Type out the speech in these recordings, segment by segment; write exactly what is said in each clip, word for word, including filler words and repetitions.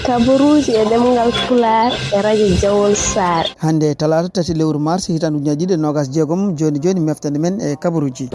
Kabaruuji e ɗemngal Pulaar e rajo Jawol Saare. Hannde talaata tati lewru mars hitaande ujunaaji ɗiɗi e noogas jeegom, jooni jooni meftande men e kabaruuji.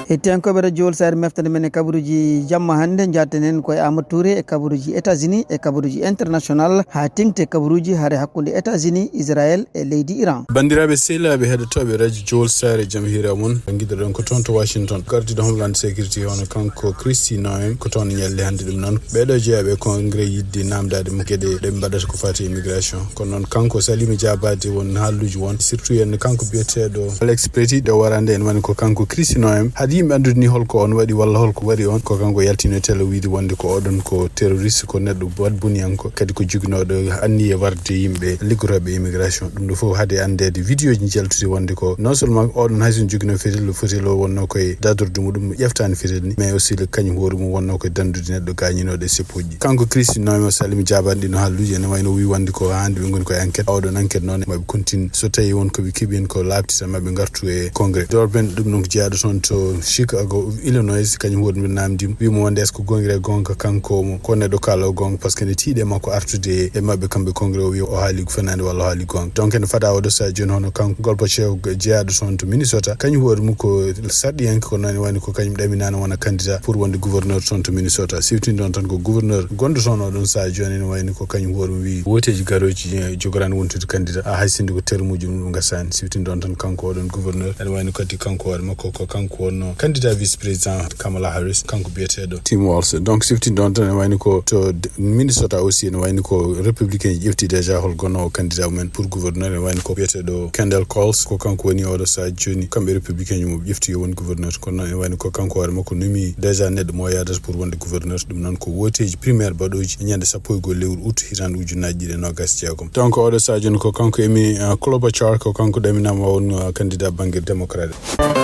E tenkooɓe rajo Jawol Saare meftande men e kabaruuji jamma hannde, njaatten heen ko e Amadou Touré e kabaruuji États-Unis e kabaruuji international, haa teŋti e kabaruuji hare hakkunde États-Unis, Israël e leydi Iran. Banndiraaɓe sehilaaɓe heɗotooɓe rajo Jowol Saare, jam hiira mon. Ngiɗoɗon ko toon to Washington. Gardiiɗo Homeland Security hono kanko Kristi Noem ko toon ñalli hannde ɗum noon. Ɓeeɗo jeyaaɓe e congrès yiɗde naamndaade mo geɗe ɗe ɓe mbaɗata ko faati immigration. Kono noon kanko salima jaabaade won haalluuji won, surtout en kanko biyeteeɗo Alex Pretti ɗo waraande en woni ko kanko Kristi Noem. Haade yimɓe anndude ni holko on waɗi walla holko waɗi on, ko kanko yaltino télé wiide wonde ko oɗon ko terroriste, ko neɗɗo waɗ boniyanko, kadi ko joginooɗo anniye warde yimɓe liggotooɓe immigration. Ɗum ɗo fof haade anndeede vidéo ji njaltude wonde ko non seulement oɗon hay so joginoo fetel, fetel o wonno koye dadorde muɗum ƴeftaani fetel ni, mais aussi le kañum hoore mum wonno koye dandude neɗɗo gañinooɗo e seppuuji. Kanko Kristi Noem o salima jaabaade ɗino haalluuji, ene wayno wi wonde ko hannde ɓe ngoni koye enquête. Oɗon enquête noon maɓe continue. So tawi won ko ɓe keɓi hen ko laaɓti tan maɓe ngartu e congrès. Dorben ɗum noon ko jeyaaɗo toon to Chicago, Illinois, kañum hoore mum naamndiima. Wimo wonde est-ce que goonga e goonga kanko mo ko neɗɗo kaalo goonga, par ce que ne tiiɗe makko artude e maɓɓe kamɓe congrès o wi o haali ko fenaande walla o haali goonga. Donc ene fada oɗo saha jooni hono kanko Gorbachev jeyaaɗo toon to Minnesota, kañum hoore mum ko sarɗiyanke, ko noon woni ko kañum ɗaminaano wona candidat pour wonde gouverneur toon to Minnesota. Siftinde on tan ko gouverneur gonɗo toon oɗon saha jooni ene wayni ko kañum hoore mum wi woteeji garooji, eh, jogoraani wontude candidat, ah, hay sinno ko termuuji mum ɗum ngasaani. Siftinde on tan kanko oɗon gouverneur, ene wayni kadi kanko hoore makko ko kanko wonno candidat vice président Kamala Harris, kanko biyeteeɗo Tim Walz. Donc siftinde on tan ene wayni ko to d-, Minnesota aussi ene wayni ko républicain ji ƴefti déjà hol gonno o candidat mumen pour gouverneur, ene wayni ko biyeteeɗo Kendall Coles, ko kanko woni oɗo saha jooni kamɓe républicain ji mo ƴefti yo won gouverneur. Kono noon ene wayni ko kanko hoore makko nomi déjà neɗɗo mo yaadata pour wonde gouverneur. Ɗum noon ko woteeji primaire baɗooji e ñande sappo e goho lewru août hitaande ujunaaji ɗiɗi e noogas e jeegom. Donc oɗo saha jooni ko kanko Amy, uh, Klobuchar, ko kanko ɗaminaama won, uh, candidat bannge démocrate.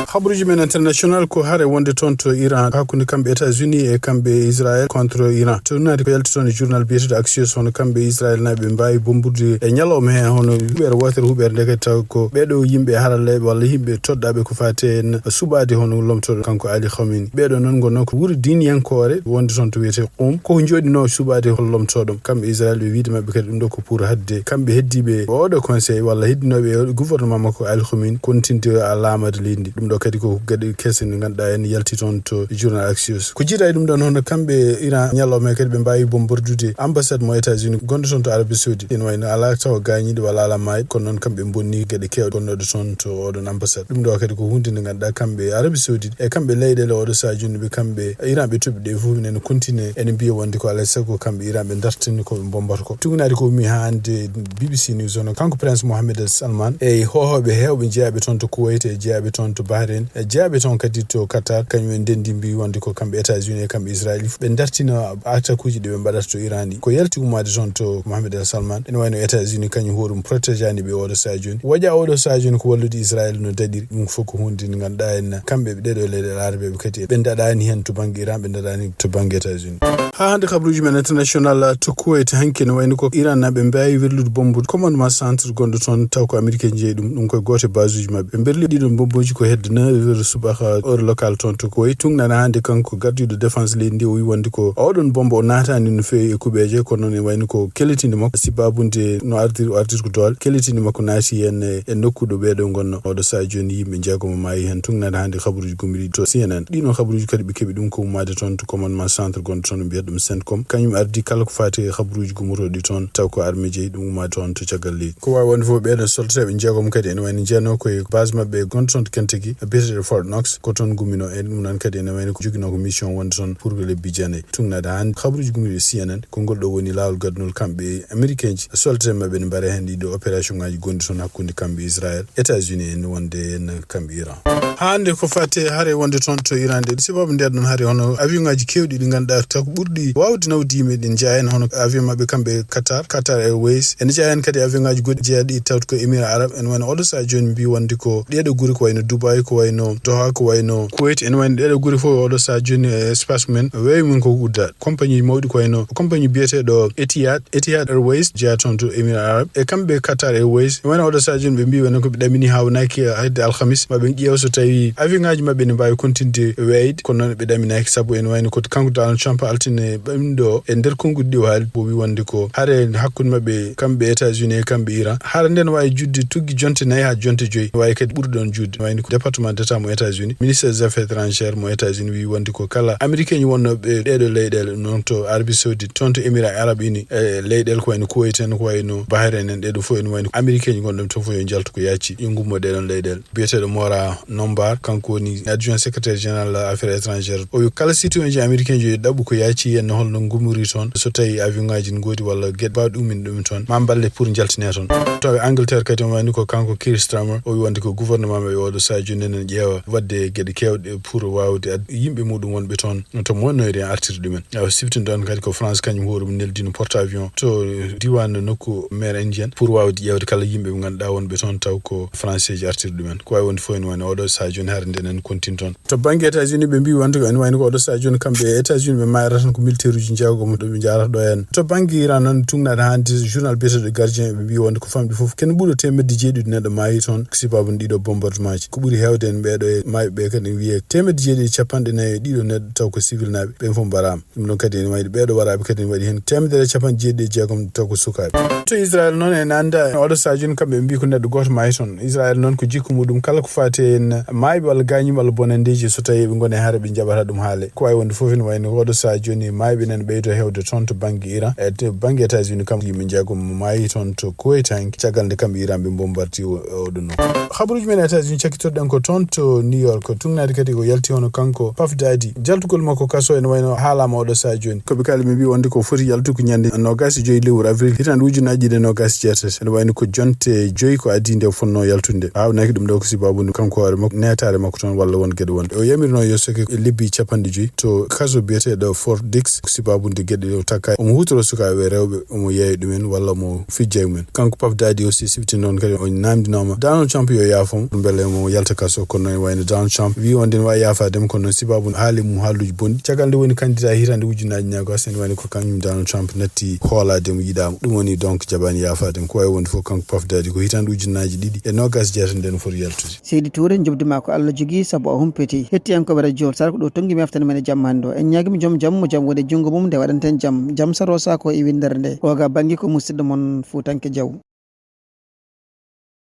Habaruuji men international ko hare wonde toon to Iran hakkunde kamɓe États-Unis e kamɓe Israël contre Iran. Tournaade ko yalti toon e journal biyeteeɗo Axios hono kamɓe Israël naaɓe mbaawi bombude e ñalawma he hono huɓeere wootere huɓeere nde kadi taw ko ɓeeɗo yimɓe haralleeɓe walla yimɓe toɗɗaaɓe ko faati en suɓaade hono lomtoɗo kanko Ali Khamenei. Ɓeeɗo noon ngonno ko wuro diiniyankoore wonde toon to wiyetee Qum, ko jooɗino suɓaade hol lomtoɗo kamɓe Israël, ɓe wiide maɓɓe kadi ɗum ɗo ko pour hadde kamɓe heddiiɓe oɗo conseil walla heddinooɓe e gouvernement makko Ali Khamenei kontinde a laamade leydi ndi. Ɗum ɗo kadi ko geɗe kese ɗe ngannduɗaa en yalti toon to journal Axios. Ko jiidaa e ɗum ɗon hono kamɓe Iran ñalawma he kadi ɓe mbaawi bombardude ambassade mo États-Unis gonɗo toon to Arabie Saoudite. Ene wayno alaa tawa gaañiiɗo walla alaa maayɗo, kono noon kamɓe bonni geɗe keewɗe gonnooɗe toon to oɗon ambassade. Ɗum ɗo kadi ko huunde nde ngannduɗaa kamɓe Arabie Saoudite e kamɓe leyɗeele oɗo saha jooni ɓe kamɓe Iran ɓe toɓi ɗe fof nene continue ene mbiya wonde ko alaa e sago kamɓe Iran ɓe dartini ko ɓe mbombata ko. Tugnaade ko ummi haa hannde B B C News hono kanko Prince Mohammed Al Salman e hoohooɓe heewɓe jeyaaɓe toon to Kuwait e jeyaaɓe toon to Bahrain e jeyaaɓe toon kadi to Qatar, kañum en ndenndi mbi wonde ko kamɓe États-Unis e kamɓe Israël fof ɓe dartina attaque uji ɗi ɓe mbaɗata to Iran ɗi. Ko yalti ummaade toon to Mohammed Al Salman, ene wayno États-Unis kañum hoore mum protégani ɓe oɗo saha jooni. Waɗa oɗo saha jooni ko wallude Israël no daɗiri. Ɗum fof ko huunde nde ngannduɗaa en kamɓe ɓe ɗeɗo leyɗe arabeeɓe kadi ɓe daɗani heen to bannge Iran, ɓe daɗani to bannge États-Unis. Haa hannde kabaruuji men international to Kuwait hanki no wayno ko Iran naaɓe mbaawi werlude bombude commandement centre gonɗo toon taw ko Amérique jeyi ɗum. Ɗum koye gooto e base uji maɓɓe. Ɓe mberli ɗiɗon bombuuji ko hedde neuf heures subaka heure locale toon to Kuwait. Tugnaade hannde kanko gardiiɗo défense leydi ndi o wi wonde ko oɗon bombo o naataani no feewi e kuɓeeje, kono noon e wayno ko kelletinde makko sibabunde no ardir, o ardir ko doole. Kelletinde makko naati heen e, e nokku ɗo ɓeeɗo ngonno. Oɗo saha jooni yimɓe jeegom maayi heen. Tugnaade hannde kabaruuji gomɗi to C N N. Ɗiɗon kabaruuji kadi ɓe keɓi ɗum ko ummaade toon to commandement centre gonɗo toon mbiyata ɗum CENTCOM. Kañum ardi kala ko faati e kabaruuji gummotooɗi toon taw ko armée jeyi ɗum ummaade toon to caggal leydi. Ko waawi wonde fof ɓeeɗon soldateeɓe jeegom kadi ene wayno jeyanoo koye base maɓɓe gonɗo toon to Kentucky biyeteeɗo Fort Knox, ko toon gumminoo. En ɗum noon kadi ene wayno ko joginoo ko mission wonde toon pour lebbi jeenayi. Tugnaade hannde kabaruuji gomɗi C N N, ko ngol ɗo woni laawol gaddunol kamɓe Américain ji soldateeɓe maɓɓe ne mbaɗa heen ɗiɗo opération ngaji gonɗi toon hakkunde kamɓe Israël, États-Unis en wonde en kamɓe Iran. Hannde ko faate hare wonde toon to Iran nde, sababu nder ɗon hare hono avion ngaji keewɗi ɗi ngannduɗaa taw ko ɓurɗi waawde nawde yimɓe ɗin njaha heen, hono avion maɓɓe kamɓe Qatar, Qatar Airways. Ene njaha heen kadi avion ngaji goɗɗi jeyaaɗi tawde ko Émirats Arabes. Ene wayno oɗo saha jooni mbi wonde ko ɗeeɗo gure ko wayno Dubai, ko wayno Doha, ko wayno Kuwait. Ene wayno ɗeeɗo gure fof oɗo saha jooni e espace mum en weeyo mum ko uddaade. Compagnie mawɗi ko wayno compagnie biyeteeɗo Etihad, Etihad Airways jeyaa toon to Émirats Arabes, e kamɓe Qatar Airways. Wona oɗo saha jooni ɓe mbi wonno ko ɓe ɗamini haa wonaaki hedde alhamis, ma ɓe ƴeewa so tawi avion ngaji maɓɓe ne mbaawi continde weeyde, kono noon ɓe ɗaminaaki sabu ene wayno ko kanko Donald Trump altine ɓamɗo e nder konnguɗi ɗi o Wi wonde ko hare hakkunde maɓɓe kamɓe États-Unis e kamɓe Iran, hare nden wawi judde tuggi jonte nayi ha jonte joyi, wawi kadi ɓurɗon judde. Wayni ko département d'état mo États-Unis, ministre des affaires étrangères mo États-Unis wi wonde ko kala américain ji wonnoɓe ɗeɗo leyɗele, noon to Arabie Saoudite, toon to Émirats Arabes Unis, e leyɗele ko wayno Kuwait en, ko wayno Bahrain en, ɗeɗo fof ene wayno américain ji gonɗon toon fof yo njaltu ko yacci, yo ngummo ɗeɗon leyɗele. Biyeteɗo Mora Nombar, kanko woni adjoint secrétaire général affaires étrangères, o wi kala citoyen ji américain ji yo ɗaɓɓu ko yacci en, holno ngumori toon, so tawi avion ngaji ne goodi walla gueɗe bawɗe umminde ɗum toon, ma mballe pour jaltine toon. To Angleterre kadi, o wayni ko kanko Keir Starmer, o wi wonde ko gouvernement maɓɓe oɗo saha joni enen ƴeewa wadde gueɗe kewɗe pour wawde ad-, yimɓe muɗum wonɓe toon to monnoyre en artirde ɗumen. Awa siftin ɗon kadi ko France kañum hoore mum neldino porte avion to diwan nokku mer Indien pour wawde ƴeewde kala yimɓe ɓe ganduɗa wonɓe toon taw ko français ji artirde ɗumen. Ko wawi wonde fof ene wayno oɗo saha joni hare nde enen kontin toon. To banggue États-Unis ɓe mbi wonde ko ene wayno ko oɗo saha joni kamɓe e États-Unis ɓe mayrata ko militaire uji jeegom ɗo ɓe jarata ɗo en. To banggue Iran noon, tugnaɗo hande journal biyeteɗo Gardien, ɓe mbi wonde ko famɗi foof ken ɓuuri temedde jeeɗiɗi neɗɗo maayi toon ko sababu ɗiɗo bombardement ji. Ko ɓuuri hewde en ɓeeɗo e maayɓe ɓe kadi wiye temedde jeeɗiɗi e capanɗe nayi e ɗiɗo neɗɗo taw ko civil naaɓe, ɓen fof mbarama. Ɗum ɗon kadi ene wayde ɓeeɗo waraɓe kadi ene waɗi hen temedere e capanɗe jeeɗiɗi e jeegom taw ko sukaaɓe. To Israël noon ene anda oɗo saha joni kamɓe ɓe mbi ko neɗɗo goto maayi toon. Israël noon ko jikku muɗum kala ko fati en maayɓe walla gañuɓe walla bonandeji so tawi ɓe gone hare ɓe jaɓata ɗum haale. Ko wawi wonde foof ene wayno oɗo saha joni maayɓe nana ɓeydo hewde toon to banggue Iran. E to banggue États-Unis kam yimɓe jeegom maayi toon to Kuwait hanki caggal nde kamɓe Iran ɓe bombardi o-, oɗo noon. Habaruji men États-Unis cakkitorɗen ko toon to New York. Tugnaade kadi o yalti hono kanko Puff Daddy. Jaltugol makko kaso ene wayno haalama oɗo saha joni. Ko ɓe kaali ɓe mbi wonde ko foti yaltude ko ñande nogas e joyi lewru avril hitande ujunnaji ɗiɗi e nogas e jeetati. Ene wayno ko jonte joyi ko adi nde o fonno yaltude. Hawnaki ɗum ɗo ko sababu nde kanko hoore makko netare makko toon walla won gueɗe wonde. O yamirno yo soke e lebbi capanɗe joyi to kaso biyeteɗo Fort Dix ko sababu nde gueɗe ɗe o takka. Omo hutoro sukaɓe rewɓe, omo yeeya ɗumen walla omo fijja e mumen. Kanko Puff Daddy aussi sifti noon kadi o namdinoma Donald Trump yo yaafo mo, beele mo yalta kaso. Kono noon wayno Donald Trump wi wonde ne wawi yaafade mo, kono noon sababu haali mum haaluji bonɗi. Caggal nde woni candidat hitande ujunnaji nogas, ene wayno ko kañum Donald Trump natti hoolade mo yiɗama. Ɗum woni donc jaɓani yaafade mo. Ko wawi wonde fof kanko Puff Daddy ko hitande ujunnaji ɗiɗi e nogas jeetati nden foti yaltude. Seydi Touré, njoɓdi ma ko Allah jogii, sabu a humpiti. Hettiyankooɓe Radio Sara, ko ɗo tonngi mi haftani men e jamma hannde o. En ñaagii mo joom jam, mo jam woni e junngo mum, nde waɗanten jam. Jam saroo saa ko e winndere nde. Oga bannge ko musidɗo mon Fuutanke Jaw.